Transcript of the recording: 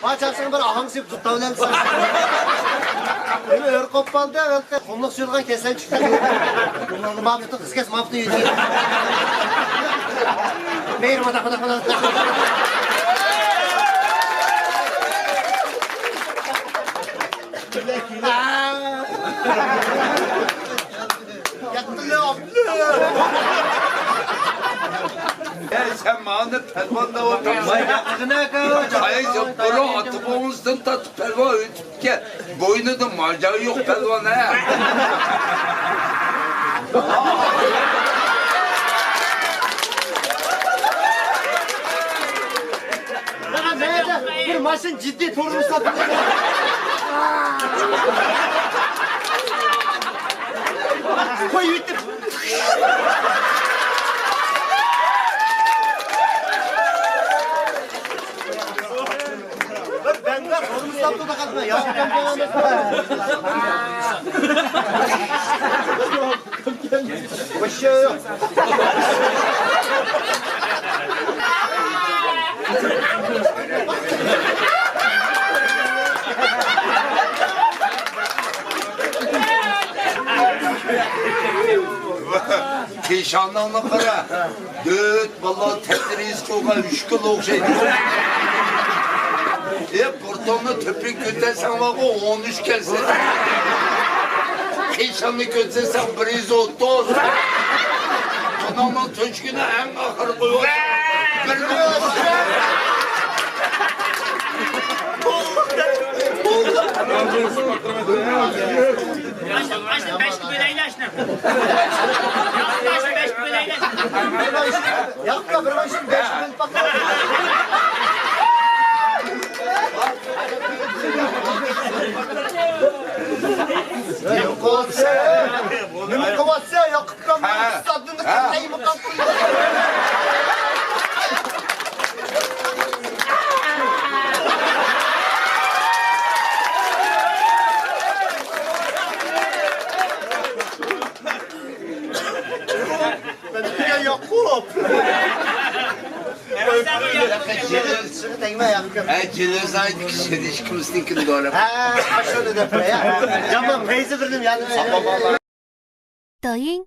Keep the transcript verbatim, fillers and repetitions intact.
پاچاسىغا بىر ئاھاڭ سېلىپ زۇتتا بىلەن. ئۆرە قوپۇپ قالدى، قۇملۇق سۈرىدىغان كەسلەن چىقتى. ماپۇتى قىز كەس، ماپۇتى يۈدى. مېھرى مادا، مادا، مادا. ياقتىلى ئابلى. ئەي، سەن ماڭا پەلۋان دەۋاتامسەن؟ قايسى بۇرۇن ئاتا بوۋىسىدىن تارتىپ پەلۋان ئۆتۈپتىكەن. بوينىدا ماجا يوق پەلۋان، ھە؟ بىر ماشىنا جىددىي تۇرمۇشتا. قوي يېتىپ. بىر بەندە تۇرمۇشتا تۇرىدىغان ياخشى كەمگەن ئەمەس. پېشانىڭنى قارا. دۆت بالا تەترىز قىلغان ئۈچ كىلو ئوخشايدۇ. ئە، بۇرۇتۇڭنى تۆپىگە كۆتەرسەڭ بارغۇ، ئون ئۈچ كەلسە. قېشىڭنى كۆتۈرسەڭ، بىر يۈز ئوتتۇز. بۇنىڭنىڭ تۆشۈكىنى ئەڭ ئاخىرى قويۇۋاتىمەن. بىر مىڭ. ئاشۇنى، ئاشۇنى بەشكە بۆلەيلى، ئاشۇنى. ياقۇپ، ئاشۇنى بەشكە بۆلەيلى. ياقۇپ، بىر مىڭ ئۈچ يۈز بەش بۆلۈپ باققىن. يوقالسا، نېمە قىلىۋاتسا، ياقۇپ ئۇكام، ھە. ئۇستازنى ھە. قىلمايمىقان قويۇپ. ياقۇپ. ھە، جىلىزايدىكى سېلىش كىمسىنىڭكىنى دورا. ھە، ئاشۇنى دەپ قويا. يامان پەيزى بىرنىڭ يانى. 抖音